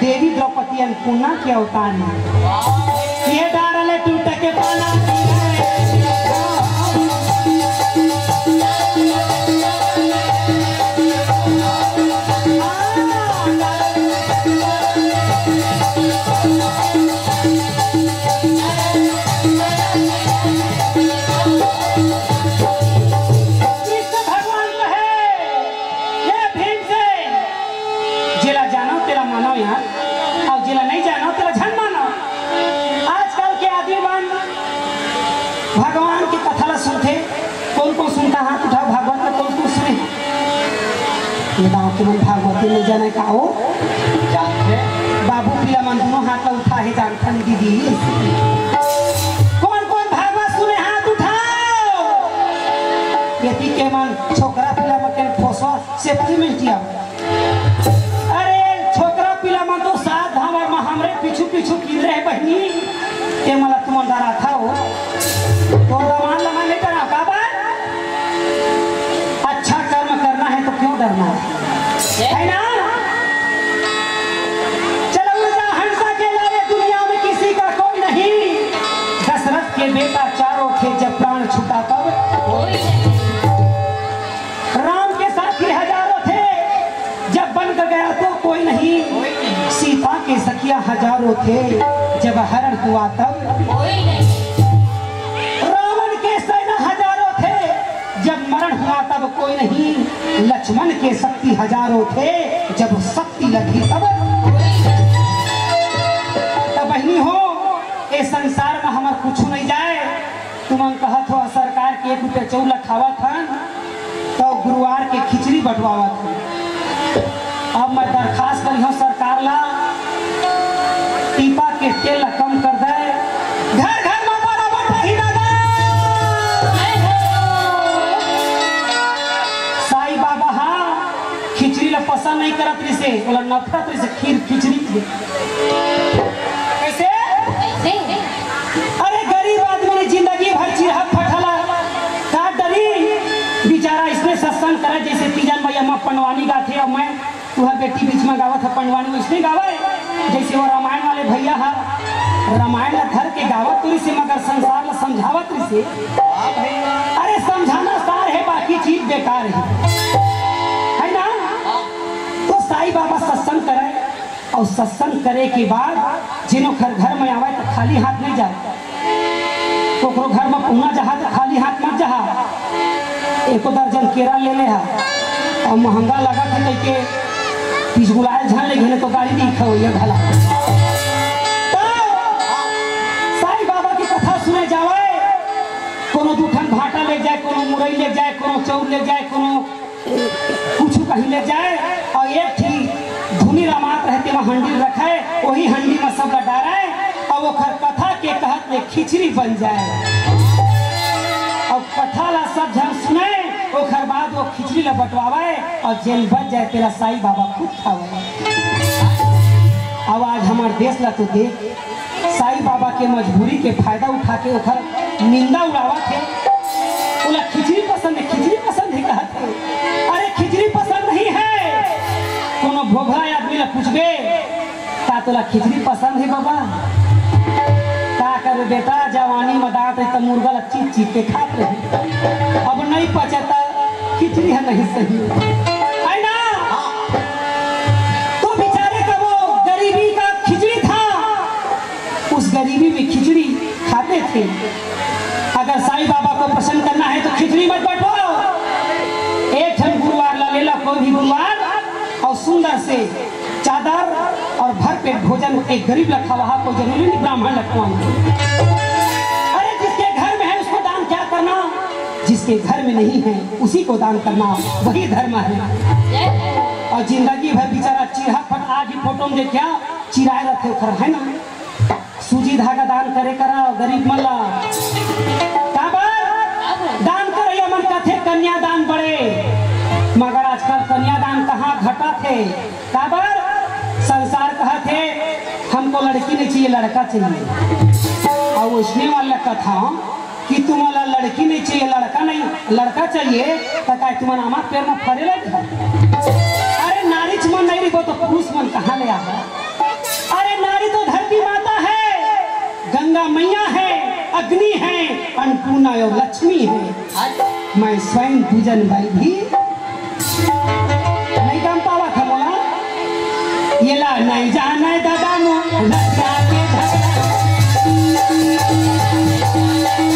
देवी द्रौपदी अन्नपूर्णा के अवतार हे। ये डार ले टूट के पाना कृष्ण भगवान कहे, "ये भीमसेन, जेला जानो तेला मानो यार, अउ जेला नहीं जानो, तेला झन मानो। आजकल के आदमी मन भगवान के कथा ला सुनथे। कौन कौन सुनता, हाथ उठाओ, भागवत में कौन कौन सुने? ये गाँव के मन भागवत नहीं जाने का हो? जानथे। बाबू पिला मन दोनों हाथ ला उठा हे, जानथन दीदी। कौन कौन भागवत सुने, हाथ उठाओ। यदि के मन छोकरा पिला मन के ठोसवा सेफ्टी में किया। अरे, छोकरा पिला मन तो सात धाम अउ हमरे पीछू पीछू किंदरे हे बहिनी, ते मन ला तुमन डराथव। तो दमान ला मैं नहीं डरावंव, काबर? अच्छा कर्म करना है तो क्यों डरना है? है ना? चलो उड़ जा हंसा के लावे, दुनिया में किसी का कोई नहीं। दशरथ के बेटा चारों थे, जब प्राण छूटा तब। कोई नहीं। राम के साथी हजारों थे, जब बन गया तो कोई नहीं। कोई नहीं। सीता के सखिया हजारों थे, जब हरण हुआ तब। कोई नहीं। रावण के सेना हजारों थे, जब मरण हुआ तब कोई नहीं। लक्ष्मण के शक्ति हजारों थे, जब शक्ति लगी तब। कोई नहीं। तब बहिनी हो, ए संसार में हमर कुछ नहीं जाए। तुमन कहत हो सरकार के एक रुपया चाउर ला खावत हन, तो गुरुवार के खिचड़ी बंटवावत हन। अब मैं दरखास्त करी हूँ सरकार ला, पीपा के तेल ला कम कर दे, घर घर में बराबर रही दादा। साईं बाबा हा खिचड़ी ला पसंद नहीं करत रिसे, ओला नफरत रिसे खीर खिचड़ी के। कैसे? कैसे? अरे गरीब आदमी ने जिंदगी भर चिरहा फटहा ला काट डरी। बेचारा इसने सत्संग करे जैसे तीजन मैया माँ पंडवानी गाथे, अउ मैं तुहर बेटी बीच में गावत है पंडवानी, वैसने गावे जैसे वो रामायण वाले भैया हा रामायण ला धर के गावत तो रिसे मगर संसार ला समझावत रिसे। अरे समझाना सार है, बाकी चीज बेकार है, है ना? तो साईं बाबा सत्संग करे अउ सत्संग करे के बाद जेन ओखर घर में आवे तो खाली हाथ नहीं जाए। ओकरो घर में पहुना जहा तो खाली हाथ मत जहा। एको दर्जन केरा ले ले हा अउ महंगा लगत है कहिके पिछगुलाए झन ले घेने तो गाड़ी दी खवैया भला। तो साईं बाबा की कथा सुने जावे, कोनो दू ठन भाटा ले जाए, कोनो मुरई ले जाए, कोनो चाउर ले जाए, कोनो कुछु कहीं ले जाए अउ एक ठी धुनी रमात रहे तेमा हंडी रखे, वही हंडी में सब ला डारे अउ ओखर कथा के कहत ले खिचड़ी बन जाए अउ कथा ला सब झन सुने, ओखर बाद वो खिचड़ी ला बंटवावे अउ जेन बच जाए तेला साईं बाबा खुद खावे। अब आज हमर देश ला तो देख, साईं बाबा के मजबूरी के फायदा उठा के ओखर निंदा उड़ावत हे। ओला खिचड़ी पसंद है, खिचड़ी पसंद है कहत हे। अरे खिचड़ी पसंद नहीं है। कोनो भोभला आदमी ला पूछबे, "का तोला खिचड़ी पसंद है बाबा?" का करे बेटा, जवानी में दांत है त मुर्गा ला चीप चीप के खात रहे। अब नहीं पचे त खिचड़ी है नहीं सही। है ना? तो बेचारे का वो गरीबी का खिचड़ी था, उस गरीबी में खिचड़ी खाते थे। अगर साईं बाबा को प्रसन्न करना है तो खिचड़ी मत बंटवाओ। एक ठन गुरुवार ला ले ला, कोई भी गुरुवार, अउ सुंदर से चादर अउ भरपेट भोजन एक गरीब ला खवाहा, कोई जरूरी नहीं ब्राह्मण ला खवाना। अरे जिसके घर में है उसको दान क्या करना, जिसके घर में नहीं है उसी को दान करना, वही धर्म है। अउ जिंदगी भर बेचारा चिरहा फट आज ही फोटो में देखा चिराए रखे ओखर, है ना? सूजी धागा दान करे करा गरीब मन ला। काबर? दान करइया मन कथे कन्यादान बड़े, मगर आजकल कन्यादान कहाँ घटत हे। काबर? संसार कहत हे, "हमको लड़की नहीं चाहिए, लड़का चाहिए।" अउ उसने वाला कथा कि तुम्हारा लड़की नहीं चाहिए, लड़का नहीं, लड़का चाहिए, त काय तुमन आमा पेड़ में फरे लग? अरे नारीच मन नहीं रहिबो तो पुरुष मन कहाँ ले आबो? अरे नारी तो धरती माता है, गंगा मैया है, अग्नि है, अन्नपूर्णा और लक्ष्मी है। मैं स्वयं पूजन भाई भी नहीं काम पावा था मोला। ये ला नहीं जाना है दादा मो, लड़का के झगड़ा। ये ला नहीं जाना है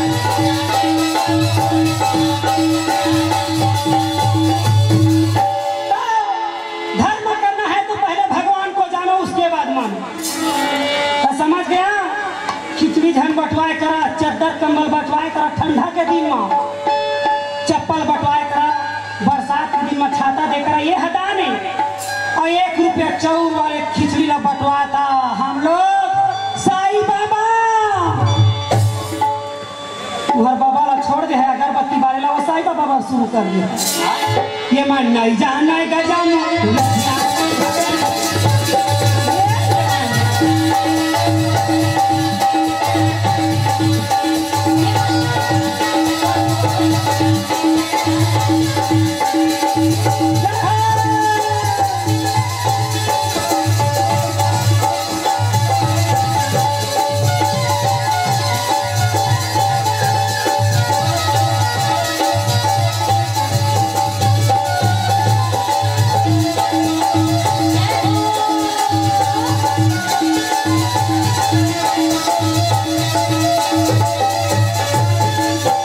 दादा मो, ठंडा के दिन म चप्पल बंटवाए करा, बरसात के दिन म छाता दे करा, ये हदा नहीं। और एक रुपया चाउर वाले खिचड़ी ला बंटवाता हम लोग साईं बाबा। तुहर बाबा ला छोड़ दे हे, अगरबत्ती बारे ला वो साईं बाबा बर शुरू कर दे। ये मन नहीं जाना गजब।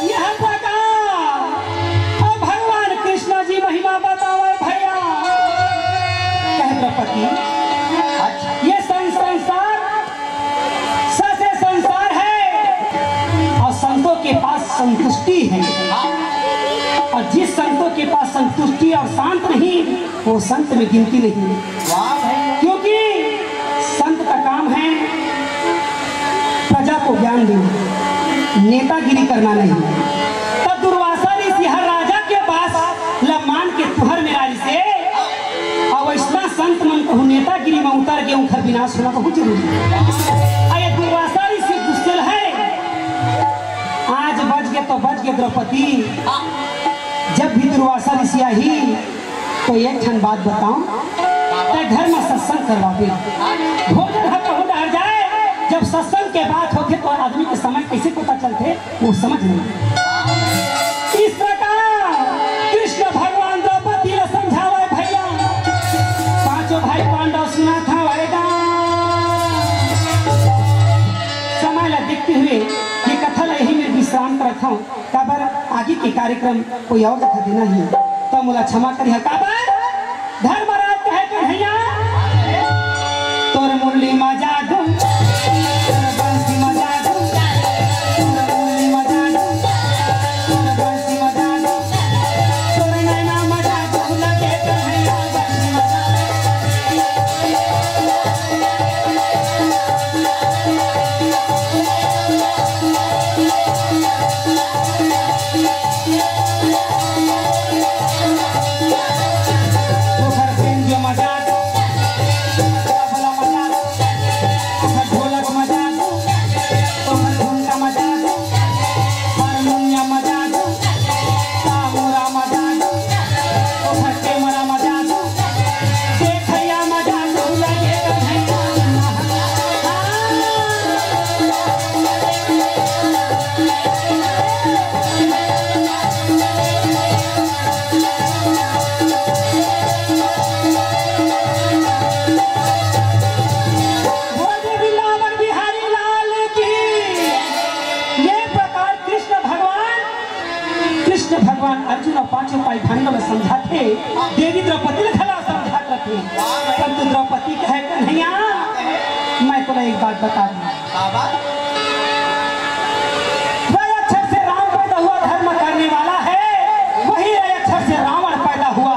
यह प्रकार, अब भगवान कृष्ण जी महिमा बतावे भैया। कहे द्रौपदी, ये सं-, संसार ससे संसार है और संतों के पास संतुष्टि है। और जिस संतों के पास संतुष्टि और शांत नहीं, वो संत में गिनती नहीं है। वाह भाई। क्योंकि संत का काम है प्रजा को ज्ञान देना, नेतागिरी करना नहीं। तब दुर्वासा ऋषि हर राजा के पास लम्मान के तुहर मेरा से, अब ऐसना संत मन कहूँ नेतागिरी में उतर के उनकर विनाश होना बहुत जरूरी है। आ ये दुर्वासा ऋषि गुस्सेल है, आज बच गए तो बच गए द्रौपदी, जब भी दुर्वासा ऋषि आही तो एक ठन बात बताओ, तै घर में सत्संग करवाबे, भोजन ह कहूँ डहर जाए, जब सत्संग के बात होथे तो आदमी के समय कैसे पता चलथे? वो समझ नहीं। इस प्रकार कृष्ण भगवान द्रौपदी ला समझावे भैया। पांचों भाई पांडव सुना था वैदा। समय ला देखते हुए ये कथा ला यही में विश्राम करत हूँ। काबर आगे के कार्यक्रम कोई और जगह देना ही, तो मोला क्षमा करिहा। काबर धर्मराज कहे कन्हैया, तोर मुरली म जादू, तोर बंसी म जादू, तोर मुरली म जादू, तोर बंसी म जादू, तोर नैना म जादू लगे कन्हैया, बंसी म जादू। ओखर बेंजो मजा दो, तबला मजा दो, ओखर ढोलक मजा दो, ओखर झुमका मजा दो, हारमोनियम मजा दो, ताबूरा मजा दो, ओखर कैमरा मजा दो, देखैया मजा दो, लगे कन्हैया। बोल दे वृंदावन बिहारी लाल की। ये प्रकार कृष्ण भगवान, कृष्ण भगवान अर्जुन और पांचों भाई बहन ला समझाथे, देवी द्रौपदी ला घला समझात रथे। परंतु द्रौपदी कहे, "कन्हैया, मैं तोला एक बात बता दूं।" बाबा। रय अक्षर से राम पैदा हुआ, धर्म करने वाला है, वही रय अक्षर से रावण पैदा हुआ,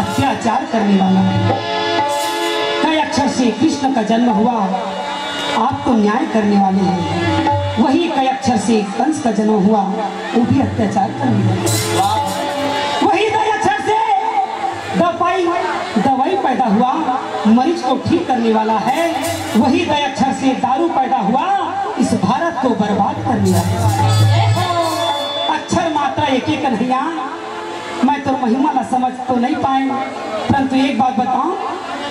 अत्याचार करने वाला है। कय अक्षर से कृष्ण का जन्म हुआ, आप तो न्याय करने वाले हैं, वही कय अक्षर से कंस का जन्म हुआ, वो भी अत्याचार करने वाला है। वही कय अक्षर से दवाई, दवाई पैदा हुआ, मरीज को ठीक करने वाला है, वही कय अक्षर से दारू पैदा हुआ, इस भारत को बर्बाद करने वाला है। अक्षर मात्रा एक एक कन्हैया, मैं तोर महिमा ला समझ तो नहीं पाए, परंतु एक बात बताओ,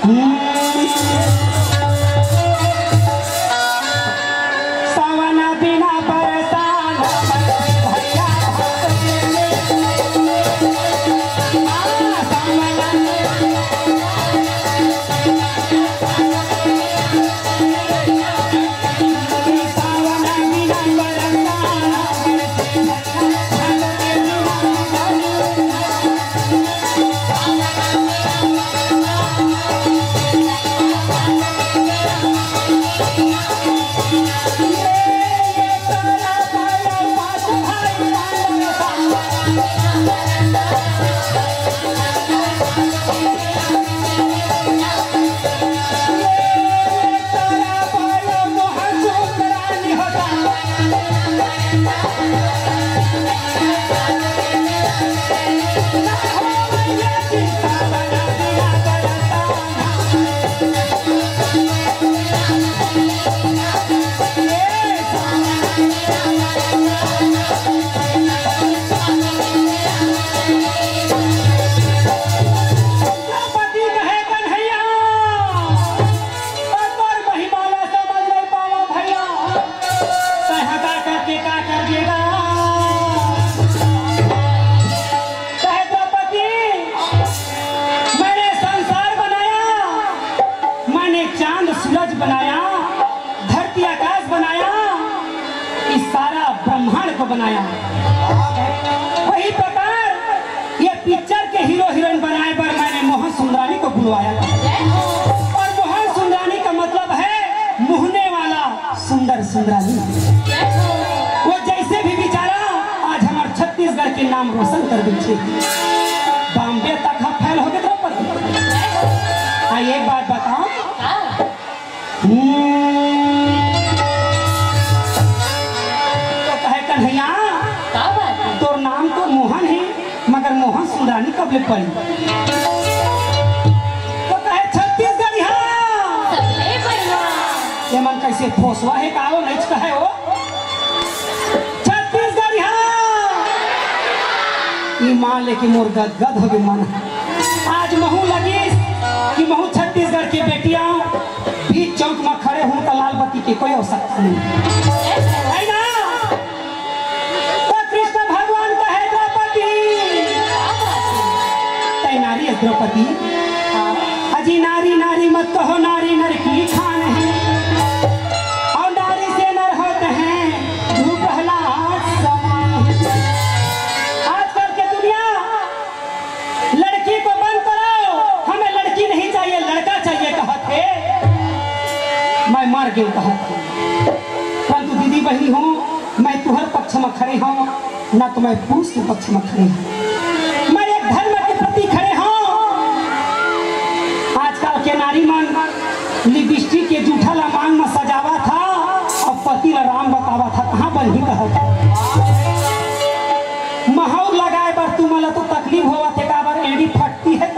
हम्म। सावन बिना बरसाना भैया, बनाया। वही प्रकार ये पिक्चर के हीरो हीरोइन बनाए बर मैंने मोहन सुंदरानी को बुलवाया था। और मोहन सुंदरानी का मतलब है मुहने वाला सुंदर सुंदरानी। वो जैसे भी बेचारा आज हमारे छत्तीसगढ़ के नाम रोशन कर दीजिए। बॉम्बे तक हम फैल हो गए द्रौपदी। हाँ, एक बात बताओ। हम्म। तो कहे कन्हैया, का बात है? तोर नाम तो मोहन है, मगर मोहन सुंदरानी कब ले पड़ी? तो कहे छत्तीसगढ़िया। सबले बढ़िया। ये मन कैसे फोसवा है का वो नहीं कहे हो? छत्तीसगढ़िया। ये मान लेके मोर गदगद हो गए मन। आज महू लगी कि महू छत्तीसगढ़ के बेटियां बीच चौक में खड़े हूं तो लाल बत्ती की कोई आवश्यकता नहीं है ना। तो कृष्ण भगवान कहे द्रौपदी, तै नारी है द्रौपदी। अजी नारी नारी मत कहो, नारी नर की खान है, और नारी से नर होते हैं ध्रुव प्रहलाद समान। आजकल के दुनिया लड़की को बंद करो, हमें लड़की नहीं चाहिए, लड़का चाहिए कहत हे। मैं मर गयो कहत हे। परंतु दीदी बहिनी हो, मैं तुहर पक्ष में खड़े हूँ, न तो मैं पुरुष के पक्ष में खड़े हूँ। मैं एक धर्म के प्रति खड़े हूँ। आजकल के नारी मन लिपस्टिक के जूठा ला मांग में सजावा था और पति ला राम बतावा था, कहाँ बन ही कहत। महू लगाए बर तुमन ला तो तकलीफ होवत हे, काबर एड़ी फटती है,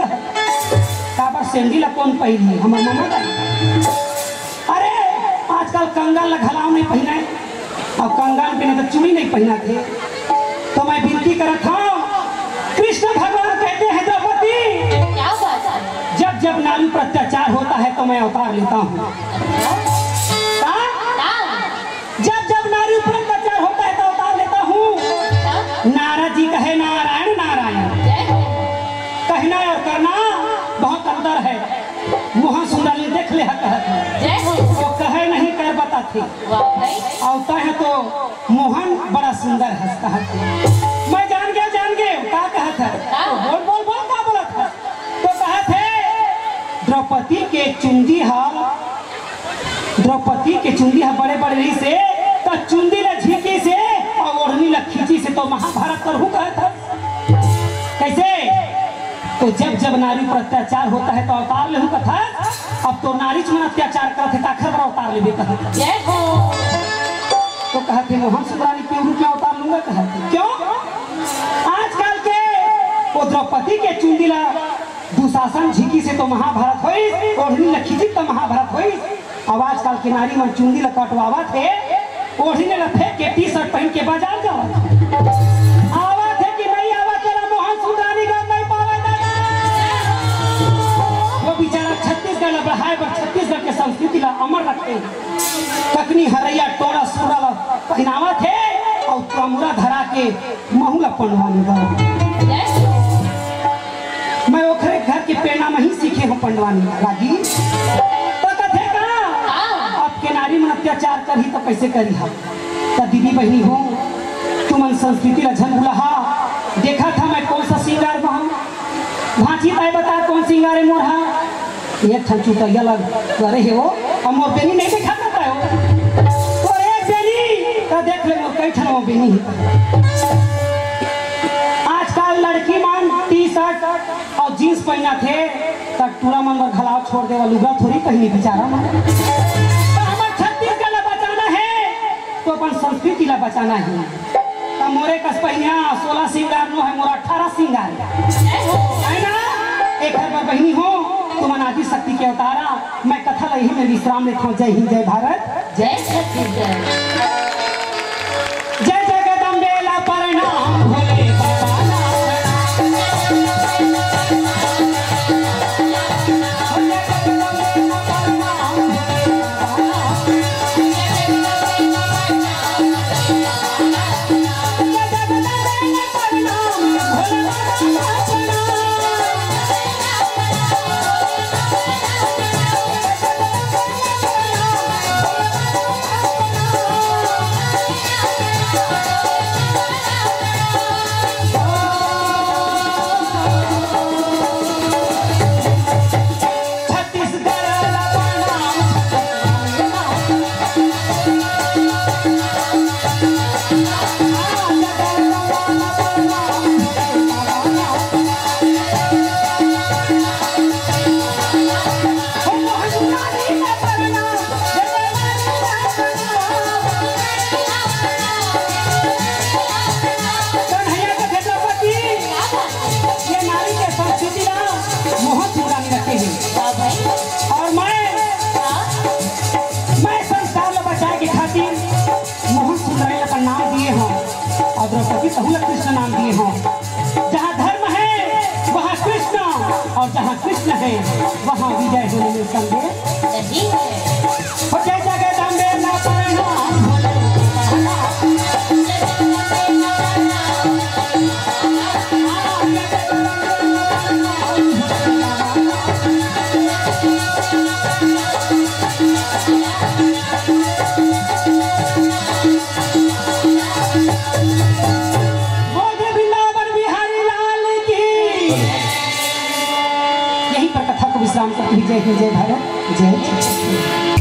काबर सेंडी ला कौन पहिरी, हमर ममा का। अरे, आजकल कंगन ला घलाव नहीं पहिनाए, अब कंगन के नहीं तो चूड़ी नहीं पहिना थे। तो मैं विनती करत हूँ, कृष्ण भगवान कहते हैं द्रौपदी, क्या बात है? जब जब नारी पर अत्याचार होता है तो मैं अवतार लेता हूँ। का? का? जब जब नारी पर अत्याचार होता है तो अवतार लेता हूँ। अच्छा। नारद जी कहे नारायण नारायण। जय हो। कहना और करना बहुत अंतर है। मोहन सुंदर ने देख ले हा कहत है। जय हो। वो कहे नहीं कर बताथे। वाह भाई। अउ तैं तो मोहन बड़ा सुंदर हस कहत है। मैं जान गया, जान गया, का कहत है? का? तो बोल, बोल, बोल, का बोलत है? तो कहत है, द्रौपदी के चुंदी हा द्रौपदी के चुंदी ह बड़े बड़े रहिस हे, त चुंदी ला झींकिस हे अउ ओढ़नी ला खींचिस हे, तो महाभारत करहूं कहत हस। कैसे? तो जब जब नारी पर अत्याचार होता है तो अवतार लेहूं कथस। अब तो नारीच मन अत्याचार करत हे, काखर बर अवतार लेबे कहत। जय हो। तो कहत हे मोहन सुंदरानी के रूप में अवतार लूंगा कहत हे। क्यों? आजकल के वो द्रौपदी के चुंदी ला दुशासन झींकिस हे तो महाभारत होइस, ओढ़नी ला खींचिस त महाभारत होइस। अब आजकल के नारी मन चुंदी ला कटवावत हे, ओढ़नी ला फेंक के टी शर्ट पहन के बाजार जावत हे। आवत हे कि नहीं आवत, तेला मोहन सुंदरानी गम नहीं पावे दादा। वो बेचारा छत्तीसगढ़ ला बढ़ाए बर, छत्तीसगढ़ के संस्कृति ला अमर रखे, ककनी हरैया टोरा सूरा ला पहनावत हे अउ तमुरा धरा के महू ला पंडवानी बर। मैं ओखरे घर के पेना म ही सीखे हंव पंडवानी रागी। त कथे का? हाँ। अब के नारी मन अत्याचार करही त कैसे करिहा? त दीदी बहिनी हो, तुमन संस्कृति ला झन भुलाहा। देखत हंव मैं कौन सा सिंगार म हंव। भांची तैं बता कौन सिंगार हे मोर हा? एक ठन चुतैया ला करे हे वो, अब मोर बेनी नहीं देखा करता हे वो। तोर एक बेनी, त देख ले मोर कई ठन वो बेनी हे। आजकल लड़की मन टी शर्ट अउ जींस पहिनत हे, त टूरा मन बर घलाव छोड़ देवा, लुगा थोड़ी पहिनी बेचारा मन। त हमर छत्तीसगढ़ ला बचाना हे, त अपन संस्कृति ला बचाना हे। त मोरे कस पहिनिया सोलह सिंगार नो हे, मोर अठारह सिंगार हे। हे ना? एकर बर बहिनी हो, तुमन आदि शक्ति के अवतारा। मैं कथा ला इही में विश्राम लेत हंव। जय हिंद, जय भारत, जय छत्तीसगढ़। जय जगदम्बे ला प्रणाम, भोले बाबा ला प्रणाम। और जहाँ कृष्ण है, वहाँ विजय होने में संदेह नहीं है। हो जय जगदम्बे ना परना भोले। बोल दे वृंदावन बिहारी लाल की। यहीं पर कथा को विश्राम करते हुए जय हिंद, जय भारत, जय छत्तीसगढ़।